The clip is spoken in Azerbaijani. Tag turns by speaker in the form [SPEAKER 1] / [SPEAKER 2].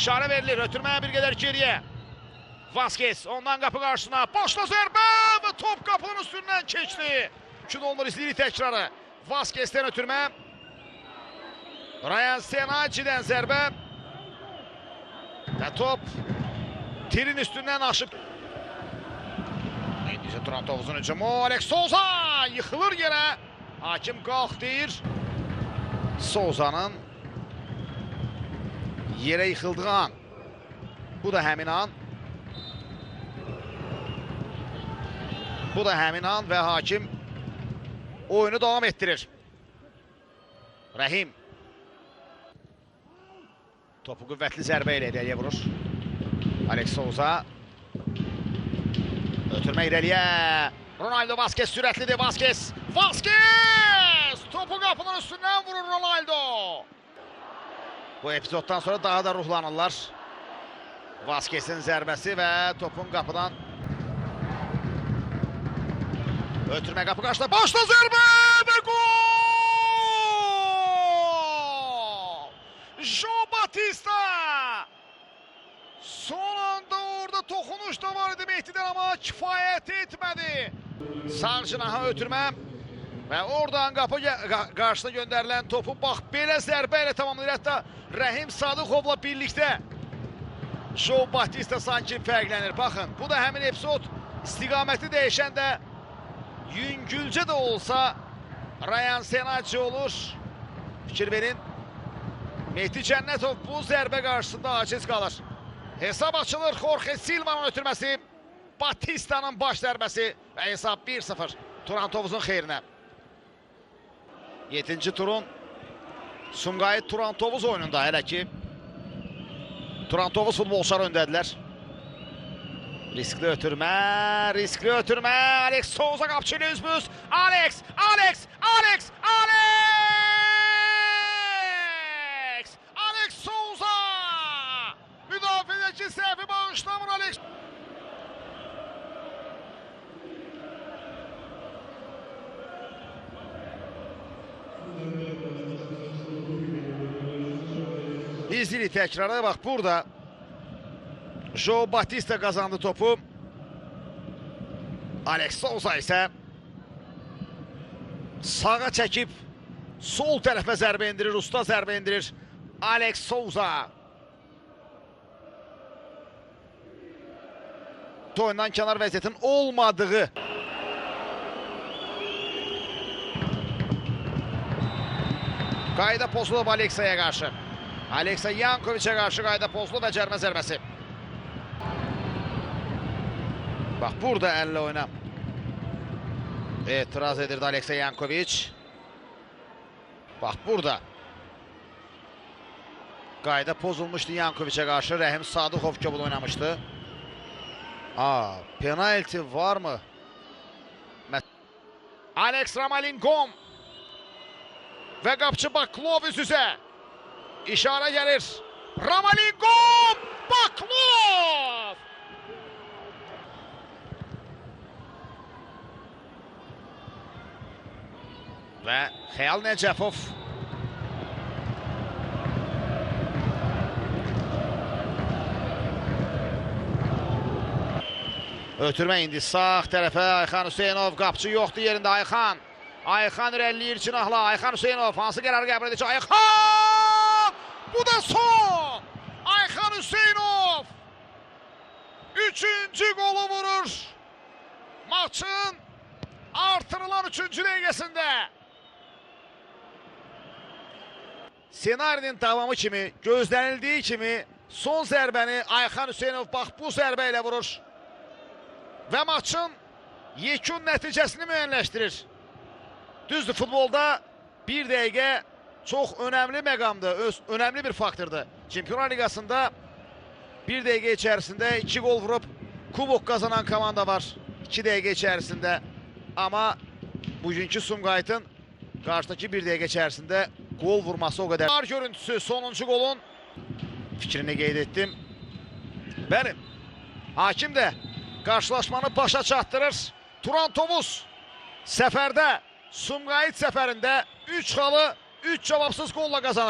[SPEAKER 1] İşarə verilir. Ötürməyə bir qədər geriyə. Vasquez ondan qapı qarşısına. Başla zərbə və top qapının üstündən keçdi. Mümkün olmur, izləyirik təkrarı. Vasquez'dən ötürmə. Ryan Senaci'dən zərbə. Və top tirin üstündən aşıb. İndi isə Turan Tovuzun hücumu. Alex Souza yıxılır yerə. Hakim qalx deyir. Souza'nın yerə yıxıldığı an. Bu da həmin an. Bu da həmin an və hakim oyunu davam etdirir. Rəhim. Topu qüvvətli zərbə ilə irəliyə vurur. Alex Souza. Ötürmə irəliyə. Ronaldo Vasquez sürətlidir. Vasquez. Vasquez! Topu qapının üstündən vurur Ronaldo. Bu epizoddan sonra daha da ruhlanırlar. Vasquez'in zərbəsi və topun qapıdan ötürmə qapı qarşısında. Başla zərbə və gol! João Batista! Son anda orada toxunuş da var idi Mehdi'dən, amma kifayət etmədi. Sağ cinaha ötürmə və oradan qapı qarşısına göndərilən topu bax belə zərbə ilə tamamlayır. Hətta Rəhim Sadıqovla birlikdə João Batista sanki fərqlənir. Baxın, bu da həmin epizod. İstiqaməti dəyişən də yüngülcə də olsa Ryan Senaci olur. Fikir verin. Mehdi Cənnətov bu zərbə qarşısında aciz qalır. Hesab açılır. Jorge Silva'nın ötürməsi. Batista'nın baş zərbəsi və hesab 1-0 Turan Tovuzun xeyrinə. 7-ci turun Sumqayıt Turan Tovuz oyununda hələ ki Turan Tovuz futbolçuları öndədirlər. Riskli ötürmə, riskli ötürmə. Alex Souza qapçı ilə üzbüz. Alex, Alex, Alex, Alex! Alex Souza! Müdafiədəki səhvi bağışlamır Alex. İzleyirik təkrarı. Bax burada João Batista qazandı topu. Alex Souza isə sağa çəkib sol tərəfə zərbə endirir. Usta zərbə endirir Alex Souza. Oyundan kənar vəziyyətin olmadığı qayda pozulub Aleksa'ya qarşı. Aleksa Yankoviç'e qarşı qayda pozulub və cərmə zərbəsi. Bax burada əllə oyna etiraz edirdi Aleksa Yankoviç. Bax burada qayda pozulmuşdu Yankoviç'e qarşı. Rəhim Sadıqov kobul oynamışdı. Penalti var mı? Alex Ramalingom və qapçı Baklov üz-üzə. İşarə gəlir. Ramalingom! Baklov! Və Xəyal Nəcəfov. Ötürmə indi sağ tərəfə Ayxan Hüseynov. Qapçı yoxdur yerində Ayxan. Ayxan irəliləyir cinahla. Ayxan Hüseynov hansı qərarı qəbul edəcək? Ayxan! Bu da son! Ayxan Hüseynov 3-cü qolu vurur. Maçın artırılan 3-cü dəqiqəsində. Senarinin davamı kimi, gözlənildiyi kimi son zərbəni Ayxan Hüseynov bax bu zərbə ilə vurur. Və maçın yekun nəticəsini müəyyənləşdirir. Düzdür, futbolda bir dəqiqə çox önəmli məqamdır, önəmli bir faktordur. Çempionlar Liqasında bir dəqiqə içərisində 2 gol vurub kubok qazanan komanda var. 2 dəqiqə içərisində. Amma bugünkü Sumqayıtın qarşıdakı bir dəqiqə içərisində gol vurması o qədər. Var görüntüsü sonuncu qolun fikrini qeyd etdim. Bəli, hakim də qarşılaşmanı başa çatdırır. Turan Tovuz səfərdə, Sumqayıt səfərində 3 xalı 3 cavabsız qolla qazanır.